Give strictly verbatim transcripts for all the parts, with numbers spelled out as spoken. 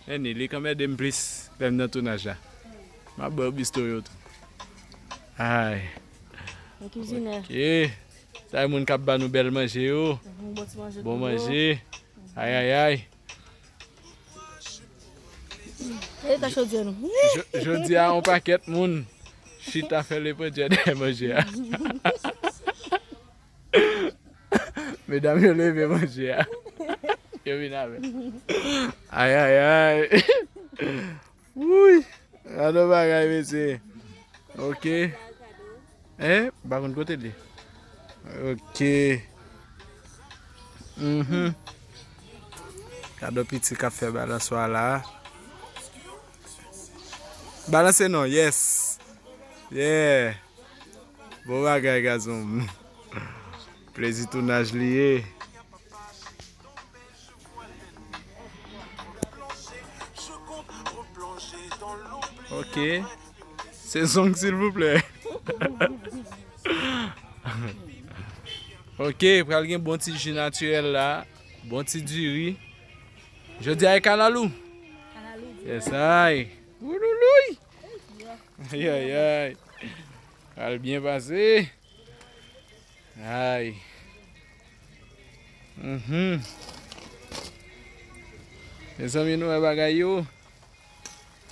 Anyway, li k anmède m plis lè m nan tounaj la. M ap ba yo bisto yo tou. Ay. Yon kizinè. Ok. Sa e moun k ap ba nou bèl manje yo. Mhm, bon ti manje. Bon manje. Ay, ay, ay. E ta chodyè nou. Jo- Jodi a, yon pakèt moun chita fè lepandjè dèyè manje a. Medam yo leve manje a. Yo vin avè. Ay, ay, ay. Wouy. Gade yon bagay, mesye. Ok. Hein? M pa konn kote l ye. Ok. Mhm. Gade yon piti k ap fè balanswa la. Balanse non, yes. Yeah. Bon bagay, gazon. Plezi tounaj li ye. Ok. Se zong, silvouplè. Ok, pral gen bon ti ji natirèl la. Bon ti diri. Jodi a e kalalou. Kalalou, yes, ay. Woulouloui. Ay, ay, ay. Pral byen pase. Ay. Mhm. Mezanmi, nou wè bagay yo.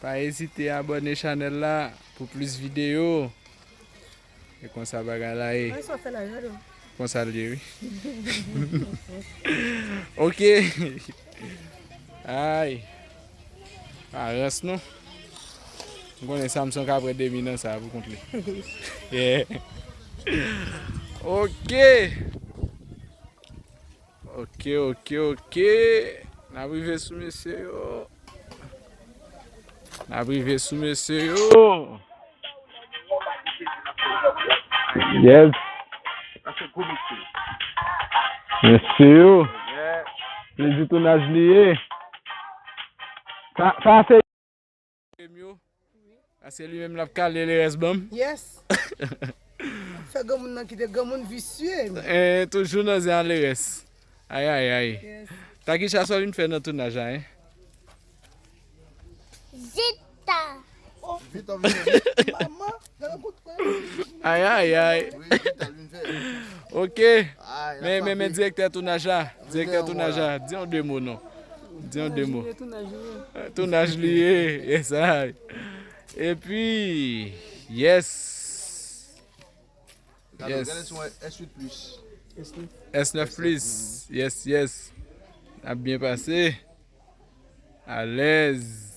Pa ezite abòne chanèl la pou plis videyo. E konsa bagay la ye. Ay, sa fè la, gade. Konsa l ye, wi. Ok. Ay. Pa rans non. M konnen Samson ka pran demi nan sa pou kont li. Yeah. Ok. Ok, ok, ok. N ap rive sou mesye yo. N ap rive sou mesye yo. Yes. Mesye yo. Plezi tounaj li ye. Sa, sa se Premye. Paske li menm l ap kale lerès ban m. Yes. Fè granmoun nan kite granmoun visye. Eh, toujou nan zen a lerès. Ay, ay, ay. Yes. Takisha, sa w vin fè nan tounaj la, hein? Zita. Oh. Vita vin fè. Mama, gade kout Ay, ay, ay. Wi, Vita vin fè. Ok. Ay, men, men, men direktè tounaj la. Direktè tounaj la. Di yon de mo non. Di yon de mo. Tounaj li ye, tounaj li ye. Tounaj li ye. Yes, ay. Epi, yes. Gade, yes. Gade sou S uit plis. S nèf plis. Yes, yes. N ap byen pase. Alèz.